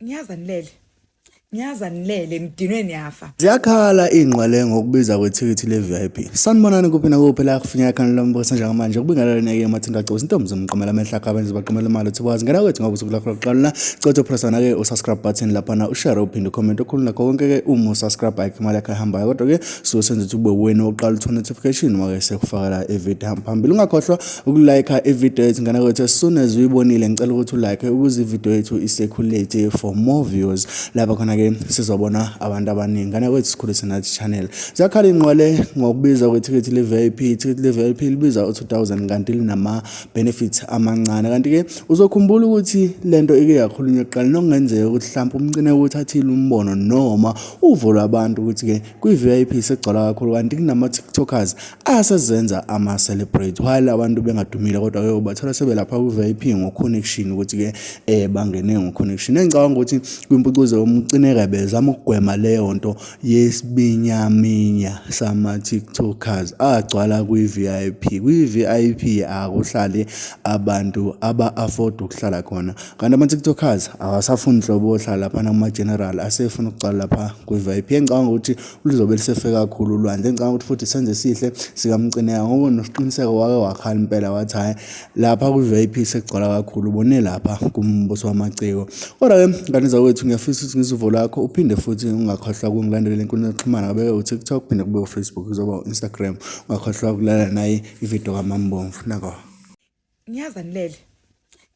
Ngiyazi anilele. Ngiyazi anilele nidinwe niyafa. Ziyakhala iy'ngqwele ngokubiza kwethikithi le-VIP. Sanibonani kuphi nakuphi la kufinyela khona lo mbuso njengamanje. Kubingelelene-ke uMathinta Gcosi, intombi zomqomela amehlo akho abenzi baqomela imali uthi wazi. Ngena kwethu ngoba usuku lakho lokuqala la. Cotho pressana-ke u-subscribe button laphana ushare uphinde ucomment okhulu nakho konke-ke uma usubscribe ayikho imali yakho ehambayo kodwa-ke suke senza ukuthi ube wena oqala uthola notification uma-ke sekufakela ividiyo hamba phambili. Ungakhohlwa ukulike ividiyo yethu ngane kwethu as soon as uyibonile ngicela ukuthi ulike ukuze ividiyo yethu i-circulate for more views lapha khona-ke sizobona abantu abaningi ngane kwethu sikhulise nathi channel. Ziyakhala iy'nqwele ngokubiza kwethikithi le-VIP. Ithikithi le-VIP libiza u-2000 kanti linama-benefits amancane. Kanti-ke uzokhumbula ukuthi lento ike yakhulunywa kuqala nokungenzeka ukuthi mhlawumpe umcine uthathile umbono noma uvo lwabantu ukuthi-ke kwi-VIP sekugcwala kakhulu kanti kunama-tiktokers asezenza ama-celebrate while abantu bengadumile kodwa-ke ubathola sebelapha kwi-VIP ngo-connection ukuthi-ke bangene ngo-connection. Engicabanga ukuthi kwimpucuzo umcineka bezama ukugwema leyo nto yesiminyaminya sama-tiktokers agcwala kwi-VIP. Kwi-VIP akuhlali abantu aba-afford ukuhlala khona kanti ama-tiktokers awasafuni nhlobo ohlala laphana kuma-general asefuna ukugcwala lapha kwi-VIP. Engicabanga ukuthi luzobe lisefe kakhulu ulwandle. Engicabanga ukuthi futhi senze sihle sikamcineka ngoba nosiqiniseko wake wakhala impela wathi hhayi lapha kwi-VIP sekugcwala kakhulu ubone lapha kumbuso wamaciko. Kodwa-ke ngane zakwethu ngiyafisa ukuthi ngizwe uvo lwakho uphinde futhi ungakhohlwa ukungilandelela enkundleni yokuxhumana ngabe u-TikTok phinde kube u-Facebook kuzoba u-Instagram. Ungakhohlwa ukulalela naye ividiyo kaMambomvu nako. Ngiyazi anilele.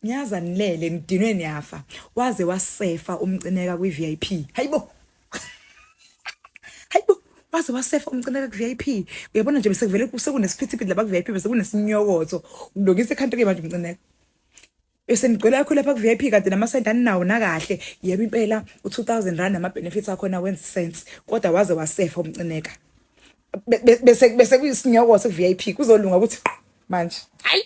Ngiyazi anilele nidinwe niyafa. Waze wasefa umcineka kwi-VIP. Hayibo. Hayibo. Waze wasefa umcineka ku-VIP. Uyabona nje bese kuvele sekunesiphithiphithi lapha ku-VIP bese kunesinyokotho. Ulungisa ekhantri ke manje umcineka. Bese nigcwele kakhulu lapha ku-VIP kanti namasenti aninawo nakahle. Yebo impela u-2000 rand nama-benefits akhona wenza sense. Kodwa waze wasefa umcineka. Bese bese kuyisinyokotho ku-VIP kuzolunga ukuthi manje. Hayi.